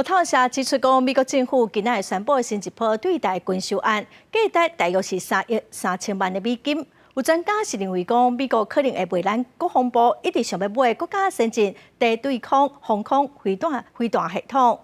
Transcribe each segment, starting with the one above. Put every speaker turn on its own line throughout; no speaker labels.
路透社指出講，美國政府今仔日宣布新一波對台軍售案，價值大約是3億3千萬的美金。有專家是認為講，美國可能會賣咱國防部一直想欲買國家先進低對空防空飛彈系統。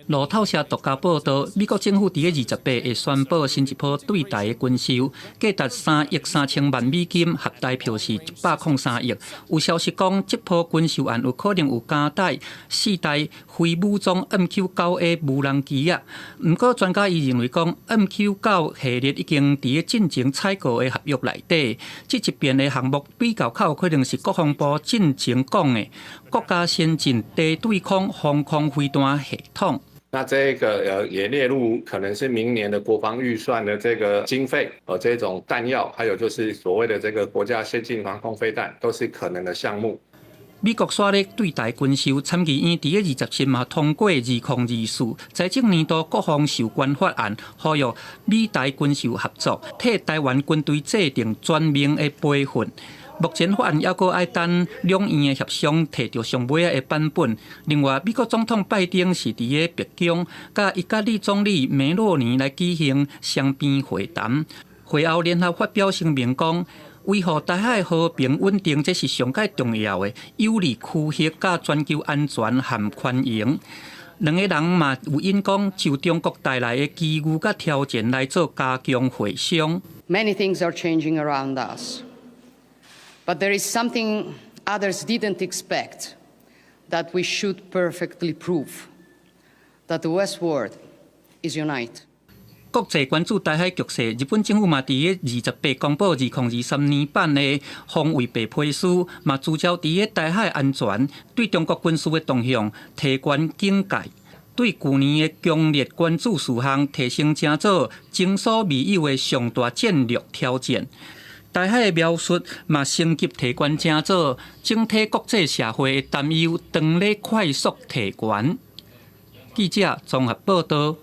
路透社獨家報道，美國政府佇28日會宣布新一波對台的軍售，價值3億3千萬美金，合台票是103億。有消息講，這波軍售案有可能有加載四台非武裝 MQ-9A 無人機仔。毋過專家伊認為講，MQ-9系列已經佇進前採購的合約內底，這一邊的項目比較較有可能是國防部進前講的國家先進低對空防空飛彈系統。
那這個也列入可能是明年的國防預算的這個經費，這種彈藥，還有就是所謂的這個國家先進防空飛彈，都是可能的項目。
美國煞咧對台軍售，參議院佇27號通過2024財政年度國防授權法案，呼籲美台軍售合作，替台灣軍隊制定全面的培訓。目前法案猶閣愛等兩院的協商，提著上尾仔的版本。另外，美國總統拜登是佇咧白宮，佮意大利總理梅洛尼來舉行雙邊會談，會後聯合發表聲明講，維護台海和平穩定，這是上蓋重要的，有利區域佮全球安全和繁榮。兩個人嘛有應講，就中國帶來的機遇佮挑戰來做加強會商。
Many things are changing around us. But there is something others didn't expect that we should perfectly prove that the West world is united.
國際關注台海局勢，日本政府嘛佇咧28公布2023年版的防衛白皮書，嘛聚焦佇咧台海安全，對中國軍事的動向提懸警戒，對舊年的強烈關注事項提升成做前所未有的上大戰略挑戰。台海的描述嘛升級提懸成做整體國際社會的擔憂，當咧快速提懸。記者綜合報道。